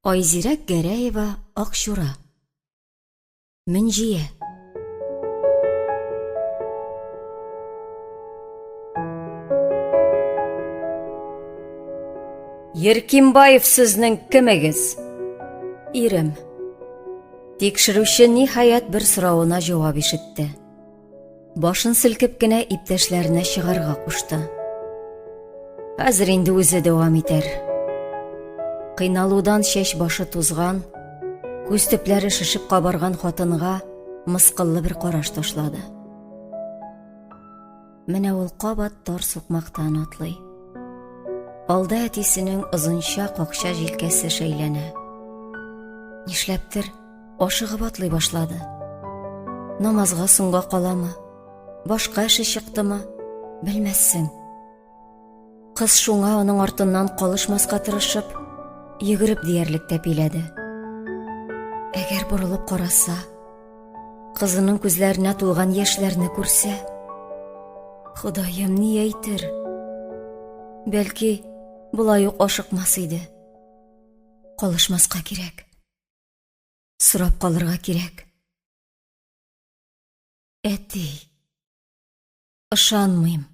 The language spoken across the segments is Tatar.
Айзирәк Гәрәева Акчура. Мөнҗия. Еркимбаев сезнең кемегез? Ирем. Тикшерүче ниһаять бер соравына җавап ишетте. Башын селкеп кенә иптәшләренә чыгарга кушты. Хәзер инде үзе дәвам итәр. Кыйналудан чәч башы тузган, күз төпләре шешеп кабарган хатынга мыскыллы бер караш ташлады. Менә ул кабат тар сукмактан атлый. Алда әтисенең озынча какча җилкәсе шәйләнә. Нишләптер, Ашыгып атлый башлады. Намазга соңга каламы? Башка эше чыктымы? Белмәссең. Кыз шуңа аның артыннан калышмаска тырышып, йөгереп диярлек тәпиләде. Әгәр борылып караса, кызының күзләренә тулган яшьләрне күрсә, Ходаем, ни әйтер? Бәлки, болай ук ашыкмас иде. Калышмаска кирәк. Сорап калырга кирәк. Әти. Ышанмыйм.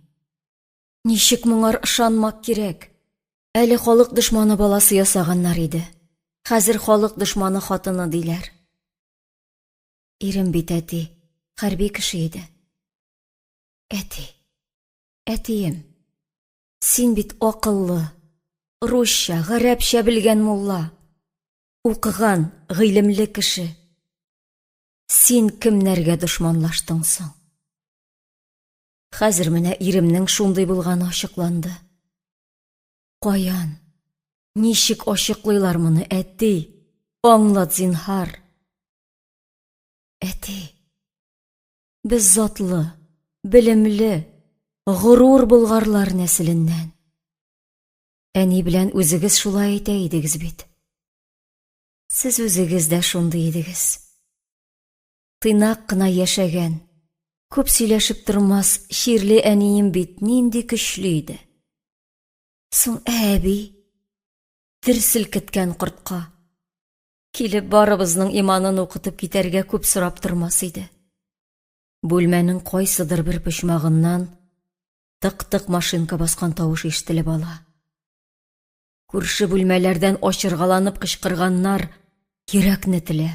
Ничек моңар ышанмак кирәк? Әле халык дошманы баласы ясаганнар иде. Хәзер халык дошманы хатыны диләр. Ирем бит әти, хәрби кеше иде. Әти. Әтием. Син бит акыллы, русча, гарәпчә белгән мулла. Укыган, гыйлемле кеше. Син кемнәргә дошманлаштың соң? Хәзер менә иремнең шундый булганы ачыкланды. Каян? Ничек ачыклыйлар моны, әти? Аңлат, зинһар. Әти, без затлы, белемле, горур болгарлар нәселеннән. Әни белән үзегез шулай әйтә идегез бит. Сез үзегез дә шундый идегез. Тыйнак кына яшәгән, күп сөйләшеп тормас чирле әнием бит нинди көчле иде. Соң әби тер селкеткән кортка. Килеп барыбызның иманын укытып китәргә күп сорап тормас иде. Бүлмәнең кайсыдыр бер почмагыннан тык-тык машинка баскан тавыш ишетелеп ала. Күрше бүлмәләрдән ачыргаланып кычкырганнар йөрәкне телә.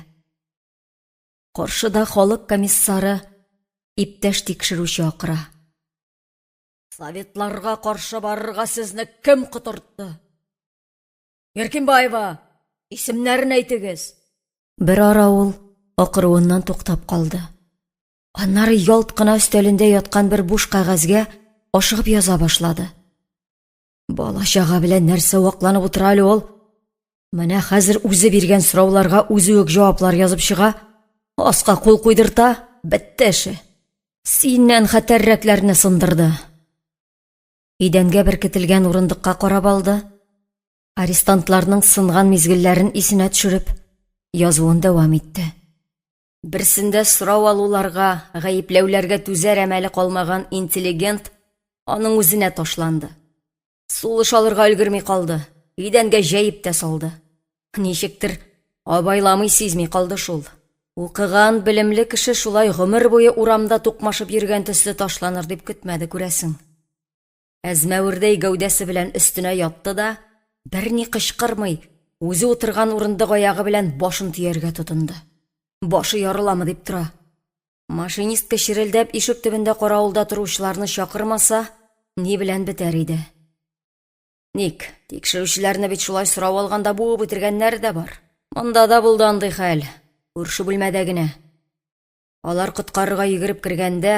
Каршыда халык комиссары иптәш тикшерүче акыра. Советларга каршы барырга сезне кем котыртты? Еркинбаева, исемнәрен әйтегез. Бер ара ул акыруыннан туктап калды. Аннары ялт кына өстәлендә яткан бер буш кәгазьгә ашыгып яза башлады. Бала-чага белән нәрсә вакланып утыра әле ул? Менә хәзер үзе биргән сорауларга үзе үк җаваплар язып чыга, аска кул куйдырта, бетте эше. Синнән хәтәррәкләрне сындырды. Идәнгә беркетелгән урындыкка карап алды. Арестантларның сынган мизгелләрен исенә төшереп, язуын дәвам итте. Берсендә сорау алуларга, гаепләүләргә түзәр әмәле калмаган интеллигент аның үзенә ташланды. Сулыш алырга өлгерми калды, идәнгә җәеп тә салды. Ничектер, абайламый сизми калды шул. Укыган, белемле кеше шулай гомер буе урамда тукмашып йөргән төсле ташланыр дип көтмәде, күрәсең. Әзмәвердәй гәүдәсе белән өстенә ятты да, берни кычкырмый, үзе утырган урындык аягы белән башын төяргә тотынды. Башы ярыламы дип тора. Машинистка черелдәп ишек төбендә каравылда торучыларны чакырмаса, ни белән бетәр иде. Ник, тикшерүчеләрне бит шулай сорау алганда буып үтергәннәре дә бар. Монда да булды андый хәл, күрше бүлмәдә генә. Алар коткарырга йөгереп кергәндә,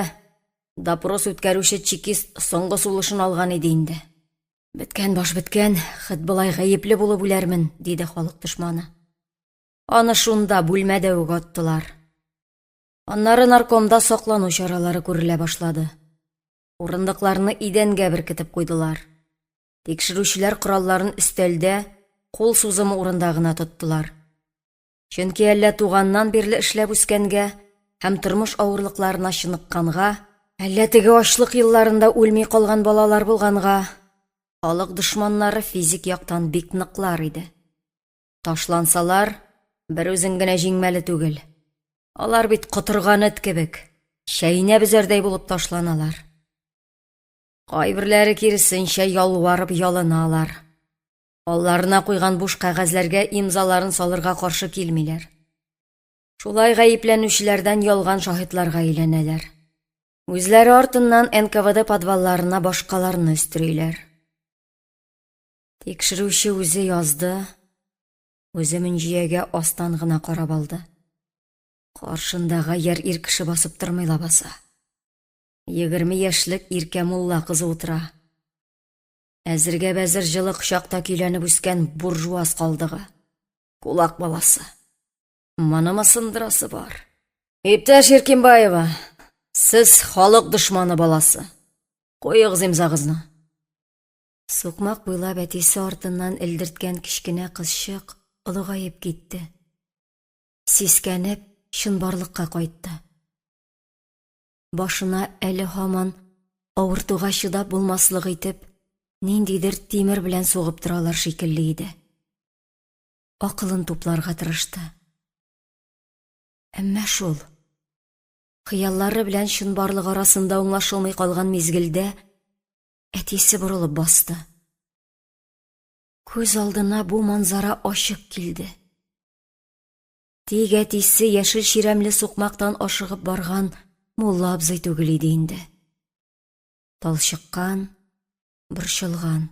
допрос үткәрүче чекист соңгы сулышын алган иде инде. Беткән баш беткән, хет болай гаепле булып үләрмен, диде халык дошманы. Аны шунда, бүлмәдә үк аттылар. Аннары наркомда саклану чаралары күрелә башлады. Урындыкларны идәнгә беркетеп куйдылар. Тикшерүчеләр коралларын өстәлдә, кул сузымы урында гына тоттылар. Чөнки әллә туганнан бирле эшләп үскәнгә һәм тормыш авырлыкларына чыныкканга, әллә теге ачлык елларында үлми калган балалар булганга, халык дошманнары физик яктан бик ныклар иде. Ташлансалар, бер үзең генә җиңмәле түгел. Алар бит котырган эт кебек, чәйнәп өзәрдәй булып ташланалар. Кайберләре киресенчә ялварып ялыналар. Алларына куйган буш кәгазьләргә имзаларын салырга каршы килмиләр. Шулай гаепләнүчеләрдән ялган шаһитларга әйләнәләр. Үзләре артыннан НКВД подвалларына башкаларны өстериләр. Тикшерүче үзе язды, үзе Мөнҗиягә астан гына карап алды. Каршында гаярь ир кеше басып тормый лабаса. 20 яшьлек Иркә мулла кызы утыра. Әзергә бәзер җылы кочакта көйләнеп үскән буржуаз калдыгы. Кулак баласы. Монымы сындырасы бар? Иптәш Иркинбаева, сез халык дошманы баласы. Куегыз имзагызны. Сукмак буйлап әтисе артыннан элдерткән кечкенә кызчык олыгаеп китте. Сискәнеп, чынбарлыкка кайтты. Башына әле һаман авыртуга чыдап булмаслык итеп, ниндидер тимер белән сугып торалар шикелле иде. Акылын тупларга тырышты. Әмма шул, хыяллары белән чынбарлык арасында аңлашылмый калган мизгелдә әтисе борылып басты. Күз алдына бу манзара ачык килде. Тик әтисе яшел чирәмле сукмактан ашыгып барган мулла абзый түгел иде инде. Талчыккан, борчылган.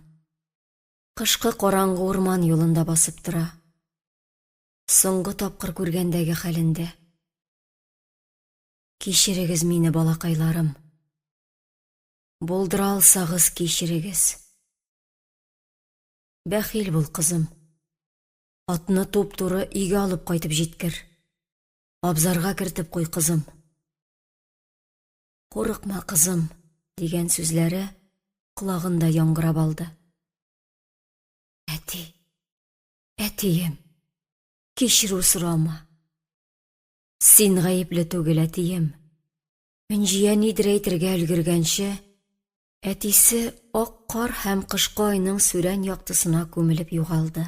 Кышкы караңгы урман юлында басып тора. Соңгы тапкыр күргәндәге хәлендә. Кичерегез мине, балакайларым. Булдыра алсагыз, кичерегез. Бәхил бул, кызым. Атны туп-туры өйгә алып кайтып җиткер. Абзарга кертеп куй, кызым. Курыкма, кызым, дигән сүзләре колагында яңгырап алды. Әти, әтием, кичерү сорама. Син гаепле түгел, әтием. Мөнҗия нидер әйтергә өлгергәнче, әтисе ак кар һәм кышкы айның сүрән яктысына күмелеп югалды.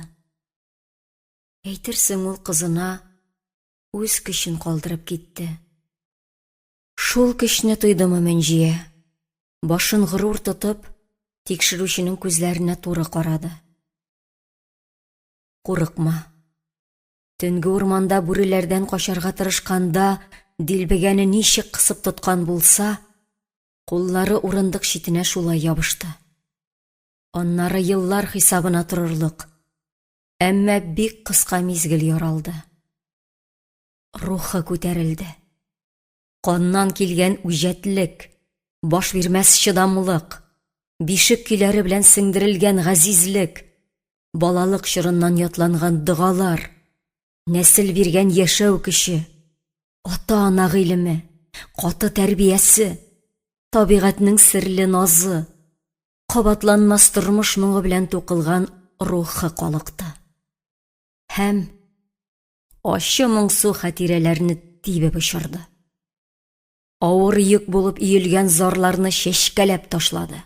Әйтерсең, ул кызына үз көчен калдырып китте. Шул көчне тойдымы Мөнҗия? Башын горур тотып, тикшерүченең күзләренә туры карады. Курыкма. Төнге урманда бүреләрдән качарга тырышканда дилбегәне ничек кысып тоткан булса, куллары урындык читенә шулай ябышты. Аннары еллар хисабына торырлык, әмма бик кыска мизгел яралды. Рухы күтәрелде. Каннан килгән үҗәтлек, баш бирмәс чыдамлык, бишек көйләре белән сеңдерелгән газизлек, балалык чорыннан ятланган догалар, нәсел биргән яшәү көче, ата-ана гыйлеме, каты тәрбиясе, табигатьнең серле назы, кабатланмас тормыш моңы белән тукылган рухы калыкты. Һәм ачы моңсу хатирәләрне тибеп очырды. Авыр йөк булып өелгән зарларны чәчкәләп ташлады.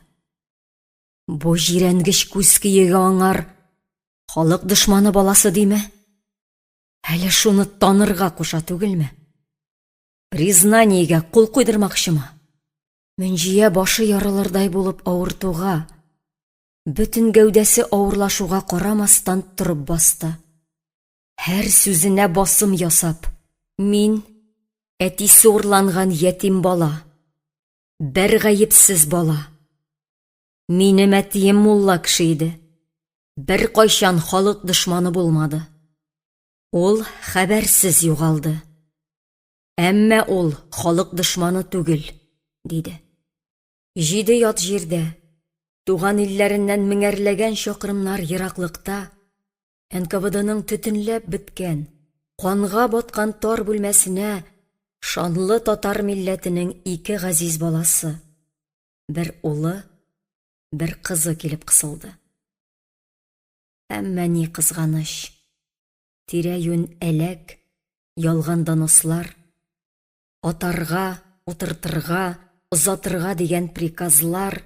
Бу җирәнгеч күз көеге аңар халык дошманы баласы диме? Әле шуны танырга куша түгелме? Признаниегә кул куйдырмакчымы? Мөнҗия башы ярылырдай булып авыртуга, бөтен гәүдәсе авырлашуга карамастан торып басты. Һәр сүзенә басым ясап, мин әтисе урланган ятим бала, бер гаепсез бала. Минем әтием мулла кеше иде. Беркайчан халык дошманы булмады. Ул хәбәрсез югалды. Әмма ул халык дошманы түгел, диде. Җиде ят җирдә, туган илләреннән меңәрләгән чакрымнар ераклыкта, НКВДның төтенләп беткән, канга баткан тар бүлмәсенә шанлы татар милләтенең ике газиз баласы, бер улы, бер кызы килеп кысылды. Әмма ни кызганыч, тирә-юнь әләк, ялган донослар, атарга, утыртырга, озатырга дигән приказлар,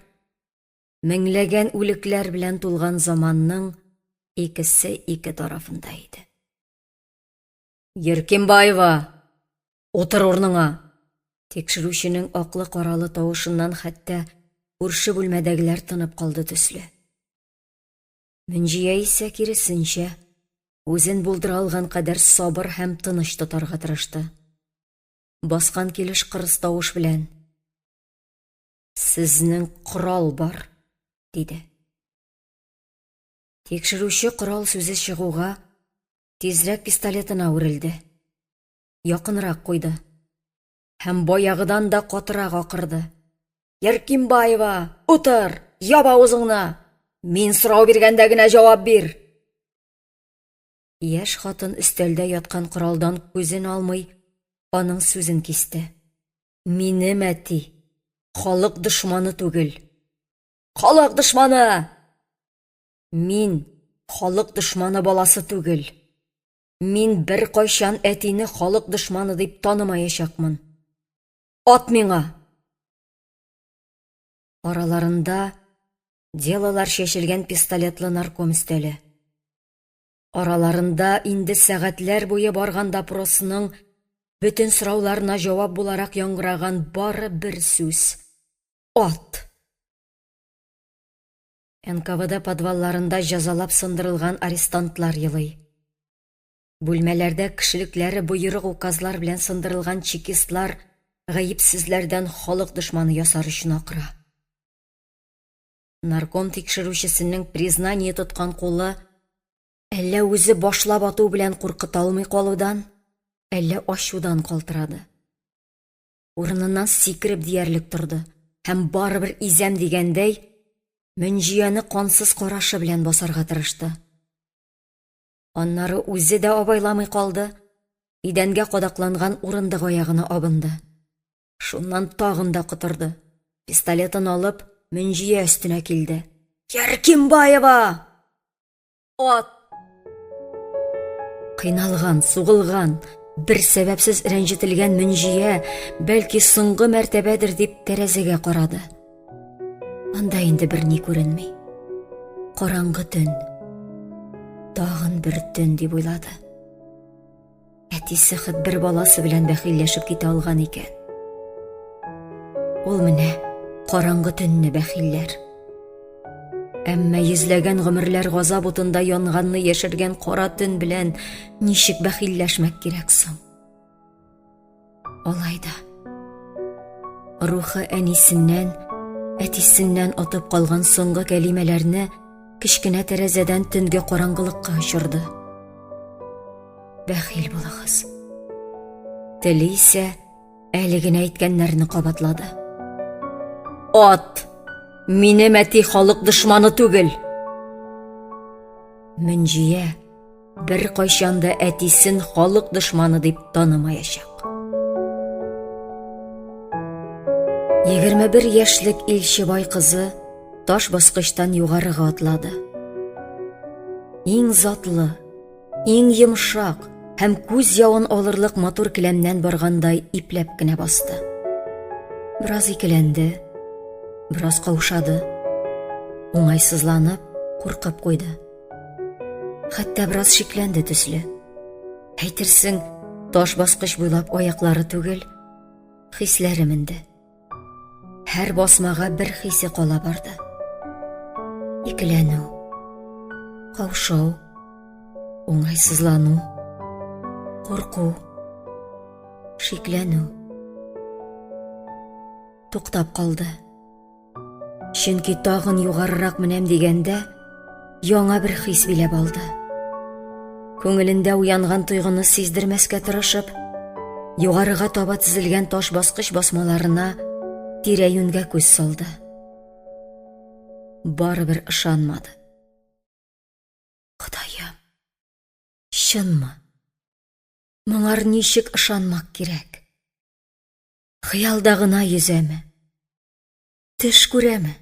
меңләгән үлекләр белән тулган заманның икесе ике тарафында иде. Еркимбаева, утыр урыныңа! Тикшерүченең аклы-каралы тавышыннан хәтта күрше бүлмәдәгеләр тынып калды төсле. Мөнҗия исә киресенчә, үзен булдыра алган кадәр сабыр һәм тыныч тотарга тырышты. Баскан килеш кырыс тавыш белән: Сезнең корал бар, диде. Тикшерүче корал сүзе чыгуга, тизрәк пистолетына үрелде. Якынрак куйды. Һәм баягыдан да катырак акырды. Еркимбаева, утыр, яп авызыңны! Мин сорау биргәндә генә җавап бир! Яшь хатын өстәлдә яткан коралдан күзен алмый, аның сүзен кисте. Минем әти халык дошманы түгел. Халык дошманы! Мин халык дошманы баласы түгел. Мин беркайчан әтине халык дошманы дип танымаячакмын. Ат миңа! Араларында делалар чәчелгән пистолетлы нарком өстәле. Араларында инде сәгатьләр буе барган допросның бөтен сорауларына җавап буларак яңгыраган бары бер сүз – ат! НКВД подвалларында җәзалап сындырылган арестантлар елый. Бүлмәләрдә кешелекләре боерык-указлар белән сындырылган чекистлар гаепсезләрдән халык дошманы ясар өчен акыра. Нарком тикшерүчесенең признание тоткан кулы әллә үзе башлап ату белән куркыта алмый калудан, әллә ачудан калтырады. Урыныннан сикереп диярлек торды һәм барыбер изәм дигәндәй, Мөнҗияне кансыз карашы белән басарга тырышты. Аннары үзе дә абайламый калды, идәнгә кадакланган урындык аягына абынды. Шуннан тагын да котырды. Пистолетын алып, Мөнҗия өстенә килде. Яркимбаева! Ат! Кыйналган, сугылган, бер сәбәпсез рәнҗетелгән Мөнҗия, бәлки соңгы мәртәбәдер дип тәрәзәгә карады. Анда инде берни күренми. Караңгы төн. Тагын бер төн дип уйлады. Әтисе хет бер баласы белән бәхилләшеп китә алган икән. Ул менә караңгы төнне бәхилләр. Әмма йөзләгән гомерләр газап утында янганны яшергән кара төн белән ничек бәхилләшмәк кирәк соң? Алай да рухы әнисеннән, әтисеннән отып калган соңгы кәлимәләрне кечкенә тәрәзәдән төнге караңгылыкка очырды. Бәхил булыгыз. Теле исә әле генә әйткәннәрне кабатлады. Ат! Минем әти халык дошманы түгел! Мөнҗия беркайчан да әтисен халык дошманы дип танымаячак. 21 яшьлек Илчебай кызы таш баскычтан югарыга атлады. Иң затлы, иң йомшак һәм күз явын алырлык матур келәмнән баргандай ипләп кенә басты. Бераз икеләнде, бераз каушады, уңайсызланып, куркып куйды. Хәтта бераз шикләнде төсле. Әйтерсең, таш баскыч буйлап аяклары түгел, хисләре менде. Һәр басмага бер хисе кала барды. Икеләнү, каушау, уңайсызлану, курку, шикләнү. Туктап калды. Чөнки тагын югарырак менәм дигәндә, яңа бер хис биләп алды. Күңелендә уянган тойгыны сиздермәскә тырышып, югарыга таба тезелгән таш баскыч басмаларына тирә-юньгә күз салды. Барыбер ышанмады. Ходаем, чынмы? Моңар ничек ышанмак кирәк? Хыялда гына йөзәме? Төш күрәме?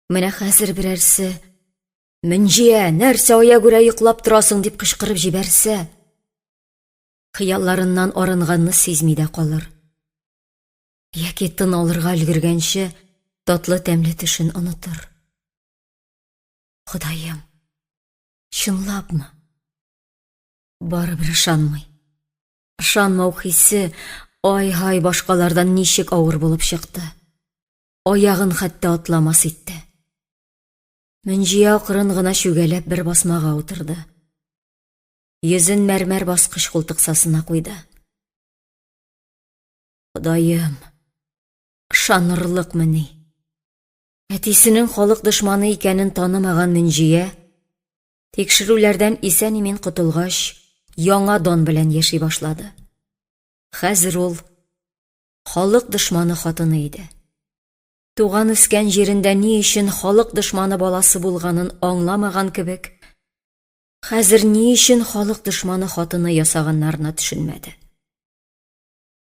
Менә хәзер берәрсе Мөнҗия, нәрсә аягүрә йоклап торасың дип кычкырып җибәрсә, хыялларыннан арынганны сизми дә калыр. Яки тын алырга өлгергәнче татлы тәмле төшен онытыр. Ходаем, чынлапмы? Барыбер ышанмый. Ышанмау хисе ай-һай башкалардан ничек авыр булып чыкты. Аягын хәтта атламас итте. Мөнҗия акрын гына чүгәләп бер басмага утырды. Йөзен мәрмәр баскыч култыксасына куйды. Ходаем, ышанырлыкмыни? Әтисенең халык дошманы икәнен танымаган Мөнҗия, тикшерүләрдән исән-имин котылгач, яңа дан белән яши башлады. Хәзер ул халык дошманы хатыны иде. Туган-үскән җирендә ни өчен халык дошманы баласы булганын аңламаган кебек, хәзер ни өчен халык дошманы хатыны ясаганнарына төшенмәде.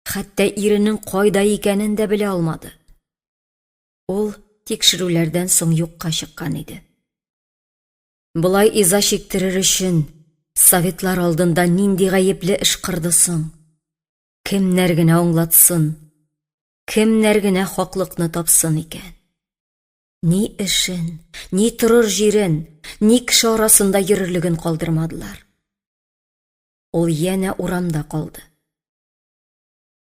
Хәтта иренең кайда икәнен дә белә алмады. Ул тикшерүләрдән соң юкка чыккан иде. Болай иза чиктерер өчен советлар алдында нинди гаепле эш кырды соң? Кемнәр генә аңлатсын, кемнәр генә хаклыкны тапсын икән? Ни эшен, ни торыр җирен, ни кеше арасында йөрерлеген калдырмадылар. Ул янә урамда калды.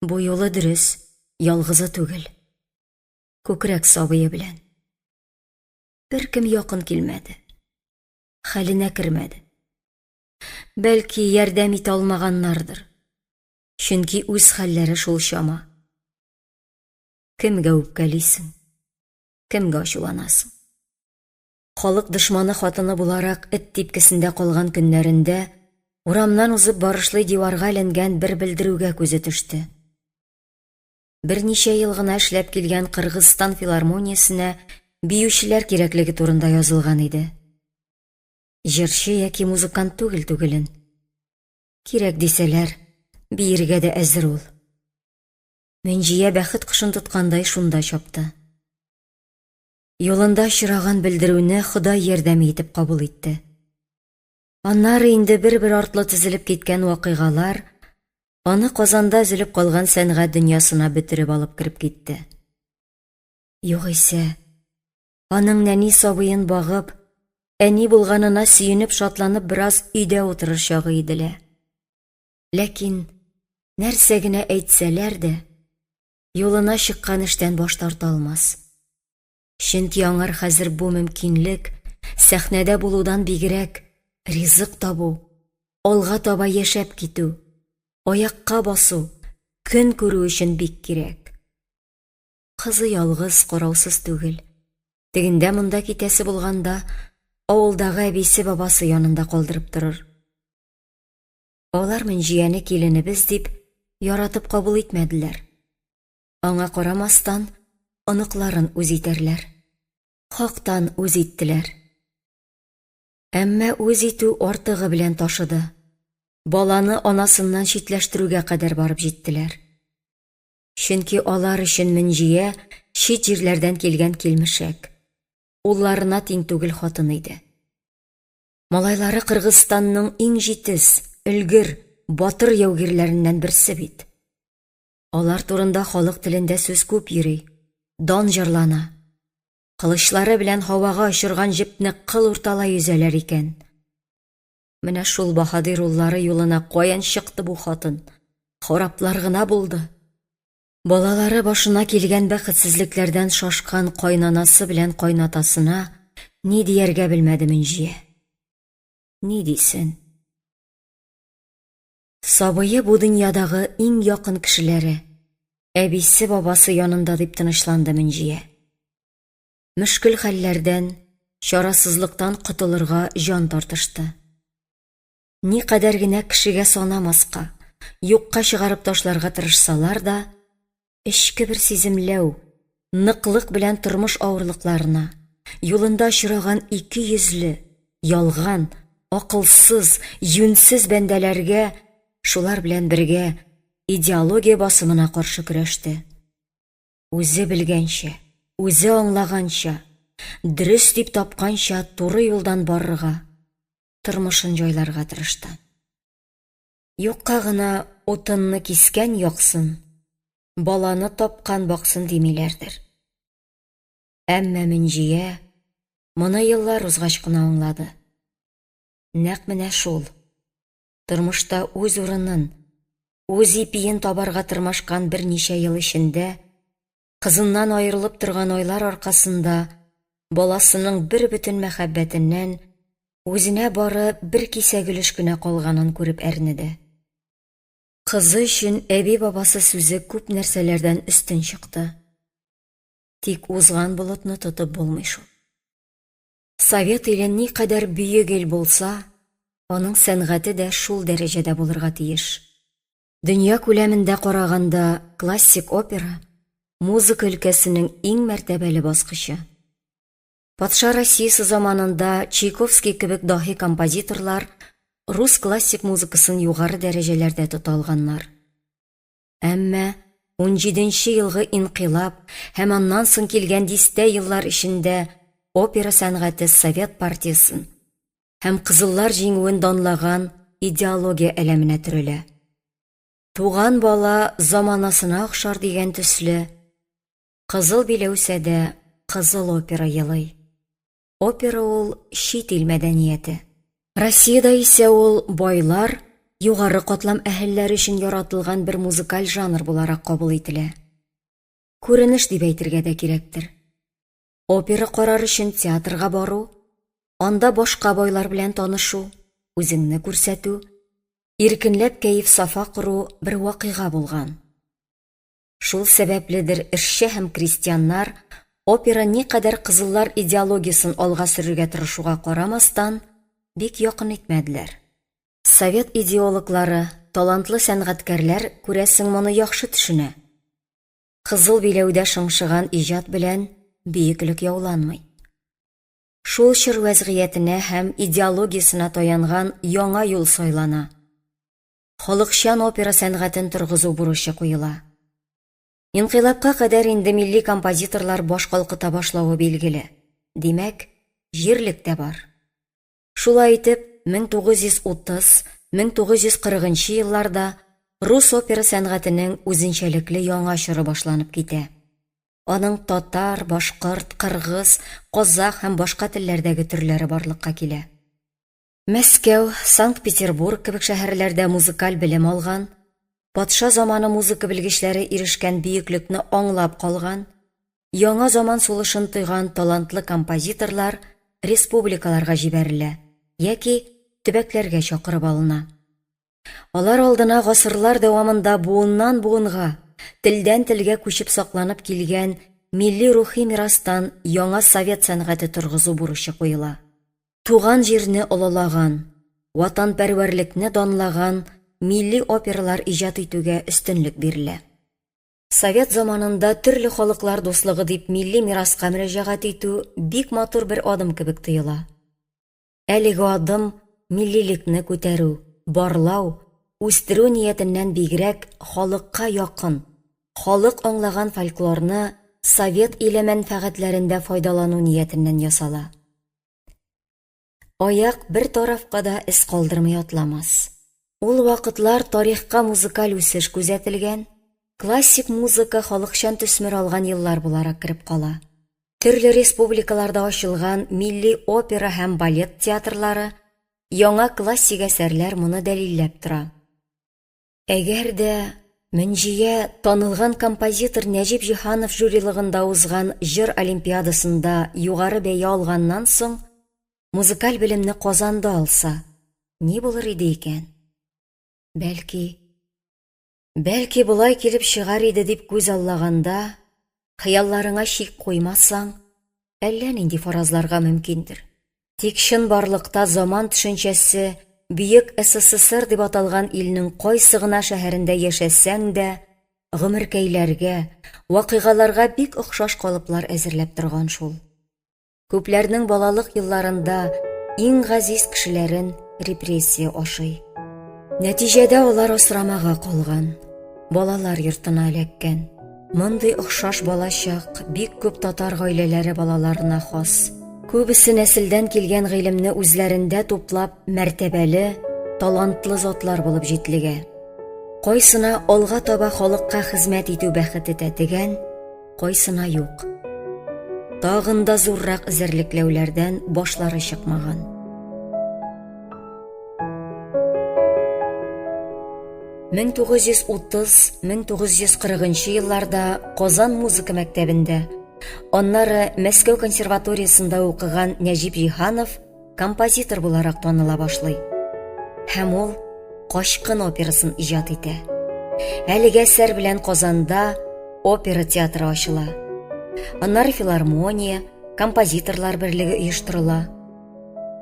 Бу юлы дөрес, ялгызы түгел. Күкрәк сабые белән. Беркем якын килмәде. Хәленә кермәде. Бәлки, ярдәм итә алмаганнардыр. Чөнки үз хәлләре шул чама. Кемгә үпкәлисең? Кемгә ачуланасың? Халык дошманы хатыны буларак эт типкесендә калган көннәрендә урамнан узып барышлый диварга эленгән бер белдерүгә күзе төште. Берничә ел гына эшләп килгән Кыргызстан филармониясенә биючеләр кирәклеге турында язылган иде. Җырчы яки музыкант түгел түгелен. Кирәк дисәләр, биергә дә әзер ул. Мөнҗия бәхет кошын тоткандай шунда чапты. Юлында очраган белдерүне Ходай ярдәме итеп кабул итте. Аннары инде бер-бер артлы тезелеп киткән вакыйгалар аны Казанда өзелеп калган сәнгать дөньясына бөтереп алып кереп китте. Югыйсә, аның нәни сабыен багып, әни булганына сөенеп-шатланып бераз өйдә утырыр чагы иде лә. Ләкин нәрсә генә әйтсәләр дә, юлына чыккан эштән баш тарта алмас. Чөнки аңар хәзер бу мөмкинлек, сәхнәдә булудан бигрәк, ризык табу, алга таба яшәп китү, аякка басу, көн күрү өчен бик кирәк. Кызы ялгыз, караусыз түгел. Тегендә-монда китәсе булганда, авылдагы әбисе-бабасы янында калдырып торыр. Алар Мөнҗияне киленебез дип, яратып кабул итмәделәр. Аңа карамастан, оныкларын үз итәрләр. Хактан үз иттеләр. Әмма үз итү артыгы белән ташыды. Баланы анасыннан читләштерүгә кадәр барып җиттеләр. Чөнки алар өчен Мөнҗия чит җирләрдән килгән килмешәк. Улларына тиң түгел хатын иде. Малайлары Кыргызстанның иң җитез, өлгер, батыр яугирләреннән берсе бит. Алар турында халык телендә сүз күп йөри, дан җырлана. Кылычлары белән һавага очырган җепне кыл урталай өзәләр икән. Менә шул баһадир уллары юлына каян чыкты бу хатын? Хараплар гына булды. Балалары башына килгән бәхетсезлекләрдән шашкан кайнанасы белән кайнатасына ни дияргә белмәде Мөнҗия. Ни дисен? Сабые бу дөньядагы иң якын кешеләре, әбисе-бабасы янында дип тынычланды Мөнҗия. Мөшкел хәлләрдән, чарасызлыктан котылырга җан тартышты. Никадәр генә кешегә санамаска, юкка чыгарып ташларга тырышсалар да, эчке бер сиземләү, ныклык белән тормыш авырлыкларына, юлында очраган икейөзле, ялган, акылсыз, юньсез бәндәләргә, шулар белән бергә идеология басымына каршы көрәште. Үзе белгәнчә, үзе аңлаганча, дөрес дип тапканча туры юлдан барырга, тормышын җайларга тырышты. Юкка гына утынны кискән яксын, баланы тапкан баксын димиләрдер. Әмма Мөнҗия моны еллар узгач кына аңлады. Нәкъ менә шул. Тормышта үз урынын, үз ипиен табарга тырмашкан берничә ел эчендә, кызыннан аерылып торган айлар аркасында баласының бер бөтен мәхәббәтеннән үзенә бары бер кисәк өлеш кенә калганын күреп әрнеде. Кызы өчен әби-бабасы сүзе күп нәрсәләрдән өстен чыкты. Тик узган болытны тотып булмый шул. Совет иле никадәр бөек ил булса, аның сәнгате дә шул дәрәҗәдә булырга тиеш. Дөнья күләмендә караганда, классик опера, музыка өлкәсенең иң мәртәбәле баскычы. Патша Россиясе заманында Чайковский кебек даһи композиторлар рус классик музыкасын югары дәрәҗәләрдә тота алганнар. Әмма унҗиденче елгы инкыйлаб һәм аннан соң килгән дистә еллар эчендә опера сәнгате совет партиясен һәм кызыллар җиңүен данлаган идеология әләменә төрелә. Туган бала заманасына охшар дигән төсле, кызыл биләүсә дә кызыл опера елый. Опера ул чит ил мәдәнияте. Россиядә исә ул байлар, югары катлам әһелләре өчен яратылган бер музыкаль жанр буларак кабул ителә. Күренеш дип әйтергә дә кирәктер. Опера карар өчен театрга бару, анда башка байлар белән танышу, үзеңне күрсәтү, иркенләп кәеф-сафа кору бер вакыйга булган. Шул сәбәпледер эшче һәм крестьяннар опера никадәр кызыллар идеологиясен алга сөрергә тырышуга карамастан, бик якын итмәделәр. Совет идеологлары, талантлы сәнгатькәрләр, күрәсең, моны яхшы төшенә. Кызыл биләүдә шыңшыган иҗат белән бөеклек яуланмый. Шул чор вәзгыятенә һәм идеологиясенә таянган яңа юл сайлана. Халыкчан опера сәнгатен торгызу бурычы куела. Инкыйлабка кадәр инде милли композиторлар баш калкыта башлавы билгеле. Димәк, җирлек тә бар. Шулай итеп, 1930-1940 нчы елларда рус опера сәнгатенең үзенчәлекле яңа чоры башланып китә. Аның татар, башкорт, кыргыз, казах һәм башка телләрдәге төрләре барлыкка килә. Мәскәү, Санкт-Петербург кебек шәһәрләрдә музыкаль белем алган, патша заманы музыка белгечләре ирешкән бөеклекне аңлап калган, яңа заман сулышын тойган талантлы композиторлар республикаларга җибәрелә яки төбәкләргә чакырып алына. Алар алдына гасырлар дәвамында буыннан-буынга, телдән-телгә күчеп сакланып килгән милли рухи мирастан яңа совет сәнгате торгызу бурычы куела. Туган җирне олылаган, ватанпәрвәрлекне данлаган милли опералар иҗат итүгә өстенлек бирелә. Совет заманында төрле халыклар дуслыгы дип милли мираска мөрәҗәгать итү бик матур бер адым кебек тоела. Әлеге адым миллилекне күтәрү, барлау, үстерү ниятеннән бигрәк халыкка якын, халык аңлаган фольклорны совет иле мәнфәгатьләрендә файдалану ниятеннән ясала. Аяк бер тарафка да эз калдырмый атламас. Ул вакытлар тарихка музыкаль үсеш күзәтелгән, классик музыка халыкчан төсмер алган еллар буларак кереп кала. Төрле республикаларда ачылган милли опера һәм балет театрлары, яңа классик әсәрләр моны дәлилләп тора. Әгәр дә Мөнҗия танылган композитор Нәҗип Җиһанов жюрилыгында узган җыр олимпиадасында югары бәя алганнан соң, музыкаль белемне Казанда алса, ни булыр иде икән? Бәлки, бәлки болай килеп чыгар иде дип күз аллаганда, хыялларыңа чик куймасаң, әллә нинди фаразларга мөмкиндер. Тик чынбарлыкта заман төшенчәсе бөек СССР дип аталган илнең кайсы гына шәһәрендә яшәсәң дә, гомеркәйләргә, вакыйгаларга бик охшаш калыплар әзерләп торган шул. Күпләрнең балалык елларында иң газиз кешеләрен репрессия ашый. Нәтиҗәдә алар асрамага калган, балалар йортына эләккән. Мондый охшаш балачак бик күп татар гаиләләре балаларына хас. Күбесе нәселдән килгән гыйлемне үзләрендә туплап, мәртәбәле, талантлы затлар булып җитлегә. Кайсына алга таба халыкка хезмәт итү бәхете тәтегән, кайсына юк. Тагын да зуррак эзәрлекләүләрдән башлары чыкмаган. 1930-1940 елларда Казан музыка мәктәбендә, аннары Мәскәү консерваториясендә укыган Нәҗип Җиһанов композитор буларак таныла башлый. Һәм ул Качкын операсын иҗат итә. Әлеге әсәр белән Казанда опера театры ачыла. Аннары филармония, композиторлар берлеге оештырыла.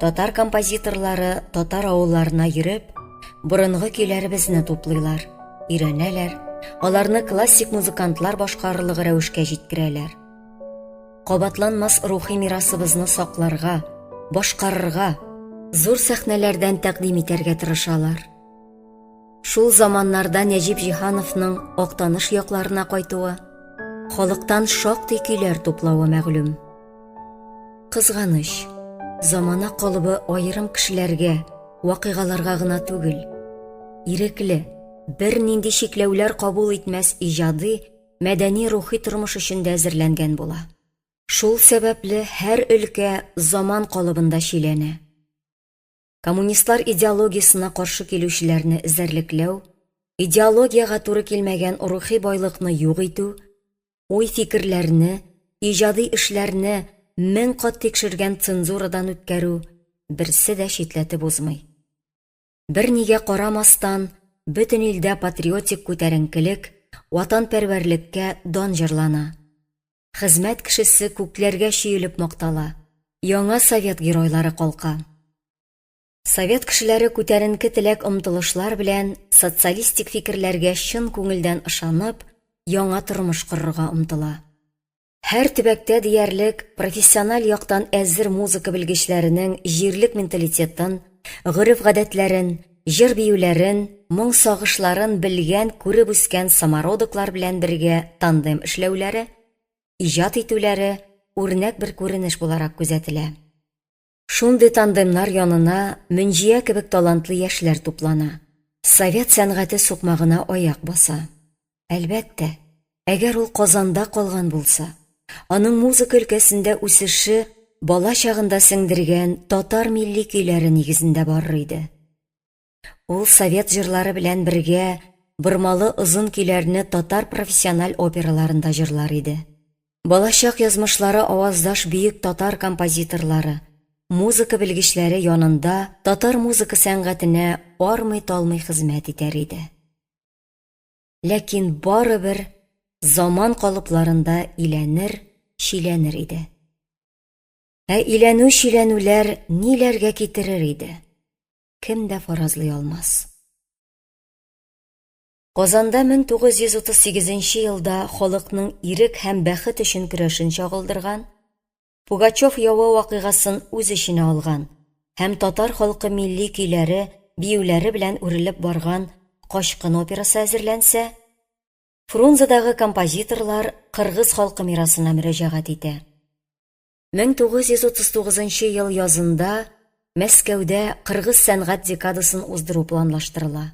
Татар композиторлары татар авылларына йөреп, борынгы көйләребезне туплыйлар, өйрәнәләр, аларны классик музыкантлар башкарырлык рәвешкә җиткерәләр. Кабатланмас рухи мирасыбызны сакларга, башкарырга, зур сәхнәләрдән тәкъдим итәргә тырышалар. Шул заманнарда Нәҗип Җиһановның Актаныш якларына кайтуы, халыктан шактый көйләр туплавы мәгълүм. Кызганыч, замана калыбы аерым кешеләргә, вакыйгаларга гына түгел, ирекле, бернинди чикләүләр кабул итмәс иҗади, мәдәни-рухи тормыш өчен дә әзерләнгән була. Шул сәбәпле һәр өлкә заман калыбында чиләнә. Коммунистлар идеологиясенә каршы килүчеләрне эзәрлекләү, идеологиягә туры килмәгән рухи байлыкны юк итү, уй-фикерләрне, иҗади эшләрне 1000 кат тикшергән цензурадан үткәрү берсе дә читләтеп узмый. Бернигә карамастан, бөтен илдә патриотик күтәренкелек, ватанпәрвәрлеккә дан җырлана. Хезмәт кешесе күкләргә чөелеп мактала, яңа совет геройлары калка. Совет кешеләре күтәренке теләк-омтылышлар белән социалистик фикерләргә чын күңелдән ышанып, яңа тормыш корырга омтыла. Һәр төбәктә диярлек профессиональ яктан әзер музыка белгечләренең җирлек менталитетын, гореф-гадәтләрен, җыр-биюләрен, моң-сагышларын белгән, күреп үскән самородоклар белән бергә тандем эшләүләре, иҗат итүләре үрнәк бер күренеш буларак күзәтелә. Шундый тандемнар янына Мөнҗия кебек талантлы яшьләр туплана, совет сәнгате сукмагына аяк баса. Әлбәттә, әгәр ул Казанда калган булса, аның музыка өлкәсендә үсеше бала чагында сеңдергән татар милли көйләре нигезендә барыр иде. Ул совет җырлары белән бергә бормалы озын көйләрне татар профессиональ операларында җырлар иде. Балачак язмышлары аваздаш бөек татар композиторлары, музыка белгечләре янында татар музыка сәнгатенә армый-талмый хезмәт итәр иде. Ләкин барыбер заман калыпларында иләнер, чиләнер иде. Ә иләнү-чиләнүләр ниләргә китерер иде? Кем дә фаразлый алмас. Казанда 1938 елда халыкның ирек һәм бәхет өчен көрәшен чагылдырган, Пугачев явы вакыйгасын үз эченә алган һәм татар халкы милли көйләре, биюләре белән үрелеп барган Качкын операсы әзерләнсә, Фрунзедагы композиторлар кыргыз халкы мирасына мөрәҗәгать итә. 1939 ел язында Мәскәүдә кыргыз сәнгать декадасын уздыру планлаштырыла.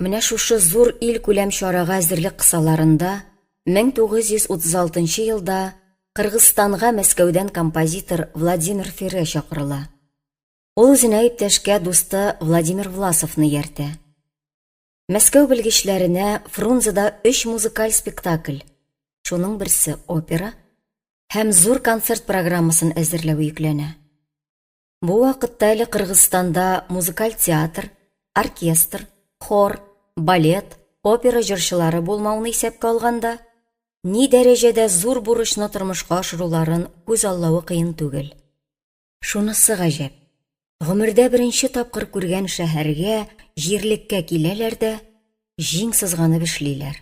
Менә шушы зур илкүләм чарага әзерлек кысаларында 1936 елда Кыргызстанга Мәскәүдән композитор Владимир Ферре чакырыла. Ул үзенә иптәшкә дусты Владимир Власовны ияртә. Мәскәү белгечләренә Фрунзеда өч музыкаль спектакль, шуның берсе опера, һәм зур концерт программасын әзерләү йөкләнә. Бу вакытта әле Кыргызстанда музыкаль театр, оркестр, хор, балет, опера җырчылары булмауны исәпкә алганда, ни дәрәҗәдә зур бурычны тормышка ашыруларын күз аллавы кыен түгел. Шунысы гаҗәп, гомердә беренче тапкыр күргән шәһәргә, җирлеккә киләләр дә, җиң сызганып эшлиләр.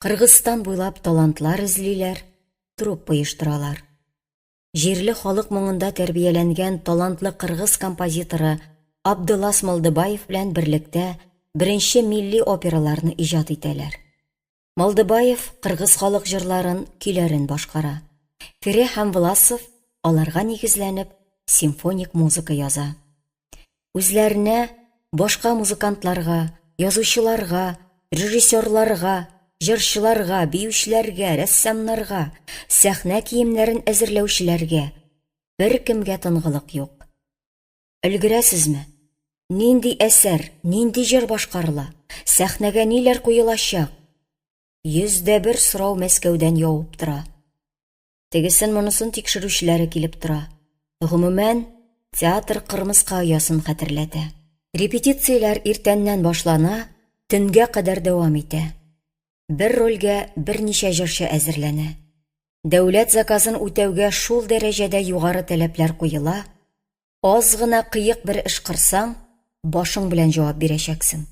Кыргызстан буйлап талантлар эзлиләр, труппа оештыралар. Җирле халык моңында тәрбияләнгән талантлы кыргыз композиторы Абдылас Молдыбаев белән берлектә беренче милли операларны иҗат итәләр. Молдыбаев кыргыз халык җырларын, көйләрен башкара. Фере һәм Власов аларга нигезләнеп симфоник музыка яза. Үзләренә, башка музыкантларга, язучыларга, режиссерларга, җырчыларга, биючеләргә, рәссамнарга, сәхнә киемнәрен әзерләүчеләргә беркемгә тынгылык юк. Өлгерәсезме? Нинди әсәр, нинди җыр башкарыла, сәхнәгә ниләр куелачак? 101 сорау Мәскәүдән явып тора. Тегесен-монысын тикшерүчеләре килеп тора. Гомумән, театр кырмыска оясын хәтерләтә. Репетицияләр иртәннән башлана, төнгә кадәр дәвам итә. Бер рольгә берничә җырчы әзерләнә. Дәүләт заказын үтәүгә шул дәрәҗәдә югары таләпләр куела, аз гына кыек бер эш кырсаң, башың белән җавап бирәчәксең.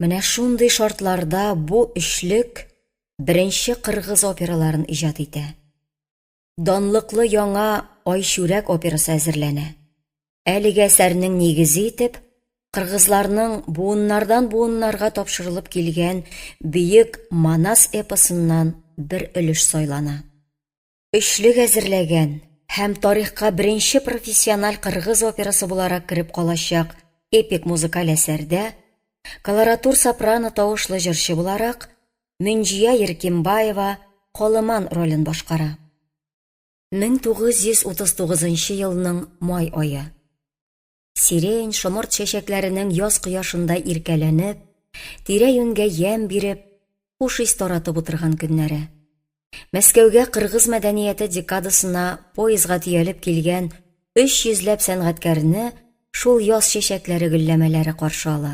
Менә шундый шартларда бу өчлек беренче кыргыз операларын иҗат итә. Данлыклы яңа Айчүрәк операсы әзерләнә. Әлеге әсәрнең нигезе итеп, кыргызларның буыннардан буыннарга тапшырылып килгән бөек Манас эпосыннан бер өлеш сайлана. Өчлек әзерләгән һәм тарихка беренче профессиональ кыргыз операсы буларак кереп калачак эпик музыкаль әсәрдә колоратур сопрано тавышлы җырчы буларак Мөнҗия Еркимбаева Колыман ролен башкара. 1939 елның май ае. Сирень, шомырт чәчәкләренең яз кояшында иркәләнеп, тирә-юньгә ямь биреп, хуш ис таратып утырган көннәре. Мәскәүгә кыргыз мәдәнияте декадасына поездга төялеп килгән өч йөзләп сәнгатькәрне шул яз чәчәкләре гөлләмәләре каршы ала.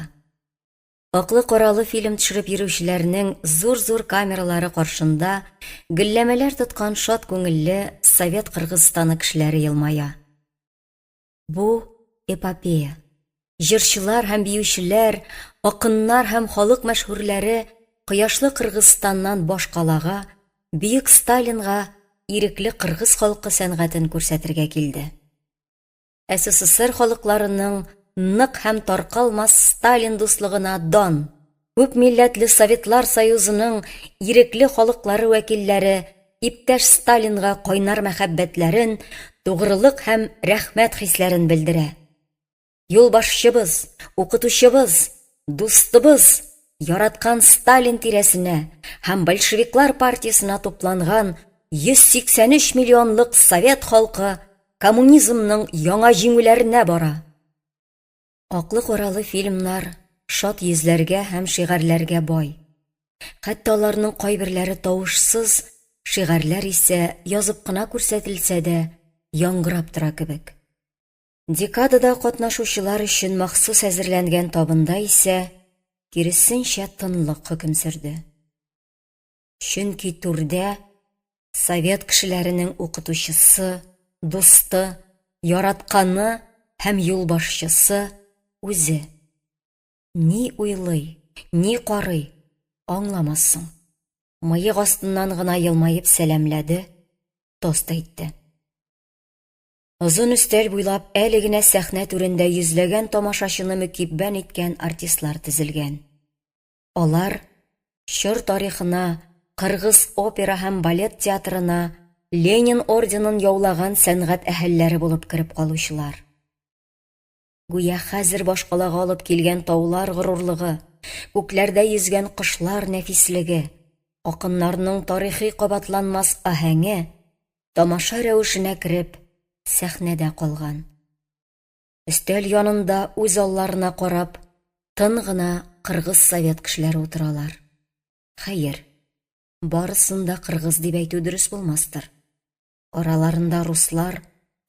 Аклы-каралы фильм төшереп йөрүчеләрнең зур-зур камералары каршында гөлләмәләр тоткан шат күңелле Совет Кыргызстаны кешеләре елмая. Бу эпопея. Җырчылар һәм биючеләр, акыннар һәм халык мәшһүрләре кояшлы Кыргызстаннан башкалага, бөек Сталинга ирекле кыргыз халкы сәнгатен күрсәтергә килде. СССР халыкларының нык һәм таркалмас Сталин дуслыгына дан! Күп милләтле Советлар Союзының ирекле халыклары вәкилләре иптәш Сталинга кайнар мәхәббәтләрен, тугрылык һәм рәхмәт хисләрен белдерә. Юлбашчыбыз, укытучыбыз, дустыбыз, яраткан Сталин тирәсенә һәм большевиклар партиясенә тупланган 183 миллионлык совет халкы коммунизмның яңа җиңүләренә бара. Аклы-каралы фильмнар шат йөзләргә һәм шигарьләргә бай. Хәтта аларның кайберләре тавышсыз, шигарьләр исә язып кына күрсәтелсә дә, яңгырап тора кебек. Декадада катнашучылар өчен махсус әзерләнгән табында исә киресенчә тынлык хөкем сөрде. Чөнки түрдә совет кешеләренең укытучысы, дусты, яратканы һәм юлбашчысы үзе. Ни уйлый, ни карый, аңламассың. Мыек астыннан гына елмаеп сәламләде, тост әйтте. Озын өстәл буйлап әле генә сәхнә түрендә йөзләгән тамашачыны мөкиббән иткән артистлар тезелгән. Алар чор тарихына, кыргыз опера һәм балет театрына Ленин орденын яулаган сәнгать әһелләре булып кереп калучылар. Гүя хәзер башкалага алып килгән таулар горурлыгы, күкләрдә йөзгән кошлар нәфислеге, акыннарның тарихи кабатланмас аһәңе тамаша рәвешенә кереп, сәхнәдә калган. Өстәл янында үз алларына карап, тын гына кыргыз совет кешеләре утыралар. Хәер, барысын да кыргыз дип әйтү дөрес булмастыр. Араларында руслар,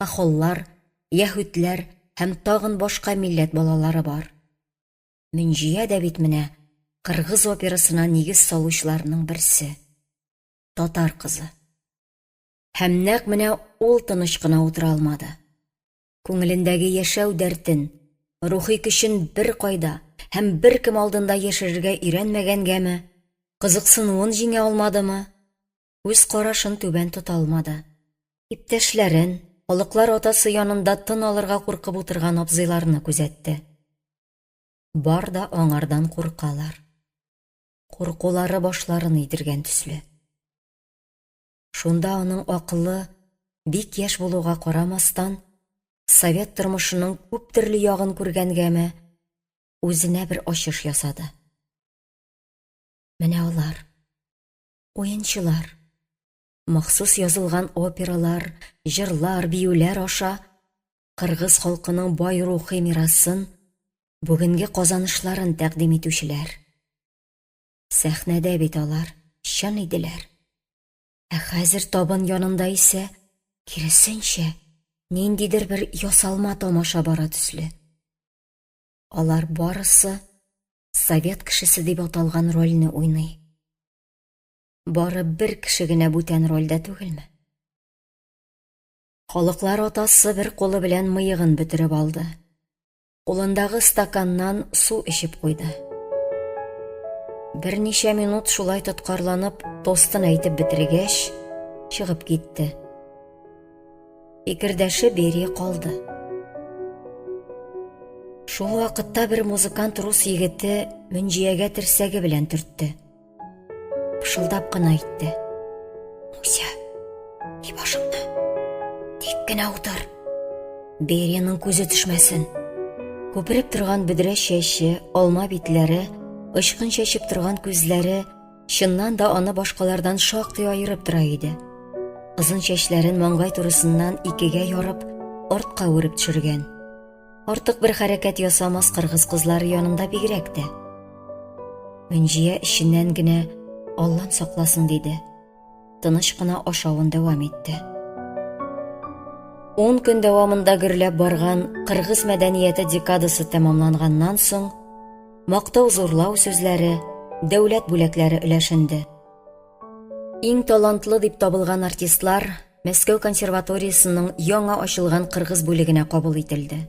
хохоллар, яһүдләр һәм тагын башка милләт балалары бар. Мөнҗия дә бит менә кыргыз операсына нигез салучыларның берсе. Татар кызы. Һәм нәкъ менә ул тыныч кына утыра алмады. Күңелендәге яшәү дәртен, рухи көчен беркайда һәм беркем алдында яшерергә өйрәнмәгәнгәме, кызыксынуын җиңә алмадымы, үз карашын түбән тота алмады. Иптәшләрен, халыклар атасы янында тын алырга куркып утырган абзыйларны күзәтте. Бар да аңардан куркалар. Куркулары башларын идергән төсле. Шунда аның акылы, бик яшь булуга карамастан, совет тормышының күп төрле ягын күргәнгәме, үзенә бер ачыш ясады. Менә алар, уенчылар, махсус язылган опералар, җырлар, биюләр аша. Кыргыз халкының бай рухи мирасын, бүгенге казанышларын тәкъдим итүчеләр. Сәхнәдә бит алар чын иделәр. Ә хәзер табын янында исә, киресенчә, ниндидер бер ясалма тамаша бара төсле. Алар барысы совет кешесе дип аталган рольне уйный. Бары бер кеше генә бүтән рольдә түгелме? Халыклар атасы бер кулы белән мыегын бөтереп алды. Кулындагы стаканнан су эчеп куйды. Берничә минут шулай тоткарланып, тостын әйтеп бетергәч, чыгып китте. Фикердәше Берия калды. Шул вакытта бер музыкант рус егете Мөнҗиягә терсәге белән төртте. Пышылдап кына әйтте. Муся, и башыңны. Тик кенә утыр. Берияның күзе төшмәсен. Күпереп торган бөдрә чәче, алма битләре, очкын чәчеп торган күзләре чыннан да аны башкалардан шактый аерып тора иде. Озын чәчләрен маңгай турысыннан икегә ярып, артка үреп төшергән. Артык бер хәрәкәт ясамас кыргыз кызлары янында бигрәк тә. Мөнҗия эченнән генә Аллам сакласын диде. Тыныч кына ашавын дәвам итте. Ун көн дәвамында гөрләп барган кыргыз мәдәнияте декадасы тәмамланганнан соң, мактау-зурлау сүзләре, дәүләт бүләкләре өләшенде. Иң талантлы дип табылган артистлар Мәскәү консерваториясенең яңа ачылган кыргыз бүлегенә кабул ителде.